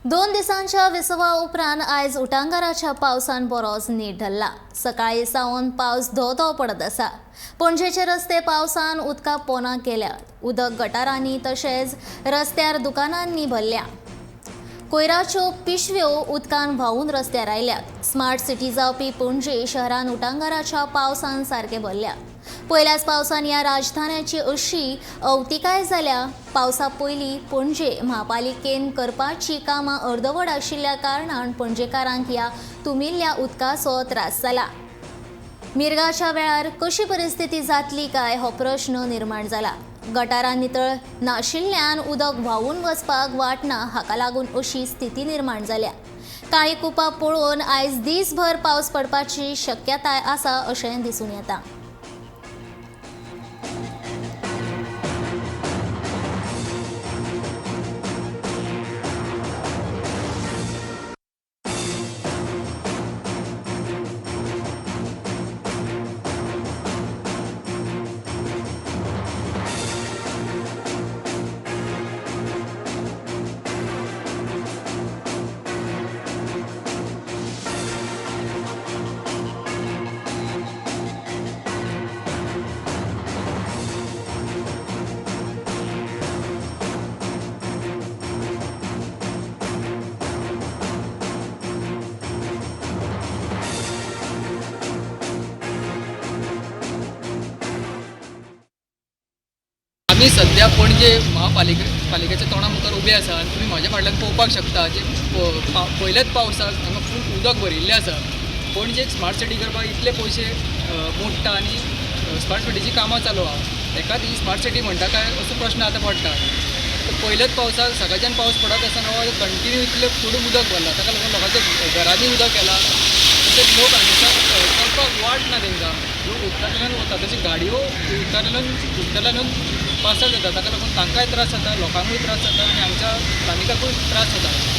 दोन दिसांच्या विसवा उपरांत आयज उटांगाराच्या पावसान बरोच नीट धरला. सकाळी सावन पावस धो धो पडत आसा. पणजेचे रस्ते पावसान उदका पोना केल्यात. उदक गटारांनी तशेंच रस्त्यार दुकानांनी भरल्या. कोयराच्यो पिशव्यो उदकान व्हांवून रस्त्यार आयल्यात. स्मार्ट सिटी जावपी पणजे शहरान उटांगाराच्या पावसान सारके भरल्या. पयल्याच पावसान ह्या राजधान्याची अशी अवतिकाय जाल्या. पावसा पयलीं पणजे म्हापालिकेन करपाची कामां अर्दवट आशिल्ल्या कारणान पणजेकारांक ह्या तुमिल्ल्या उदकाचो त्रास जाला. मिर्गाच्या वेळार कशी परिस्थिती जातली काय हो प्रश्न निर्माण जाला. गटारां नितळ नाशिल्ल्यान उदक व्हांवून वचपाक वाट ना, हाका लागून अशी स्थिती निर्माण जाल्या. काळी कुपां पळोवन आयज दीसभर पावस पडपाची शक्यताय आसा अशें दिसून येता. आमी सद्या पणजे महापालिकेच्या तोंडा मुखार उबे आसा आनी तुमी म्हाज्या फाटल्यान पळोवपाक शकता जे पयल्याच पावसाक हांगा फूल उदक भरिल्लें आसा. पणजे एक स्मार्ट सिटी करपाक इतले पयशे मोडटा आनी स्मार्ट सिटीची कामां चालू आहा. तेकाच ही स्मार्ट सिटी म्हणटा काय असो प्रश्न आतां पडटा. पयल्याच पावसाक सकाळच्यान पावस पडत आसतना हो कंटिन्यू इतलें चडून उदक भरलां, ताका लागून लोकांच्या घरांनी उदक येलां. तशेंच लोक हांगासर चलपाक वाट ना तेंकां, लोक उदकांतल्यान वता, तशें गाडयो उदकांतल्यान पासार जाता, ताका लागून तांकांय त्रास जाता, लोकांकूय त्रास जाता आनी आमच्या स्थानिकाकूय त्रास जाता.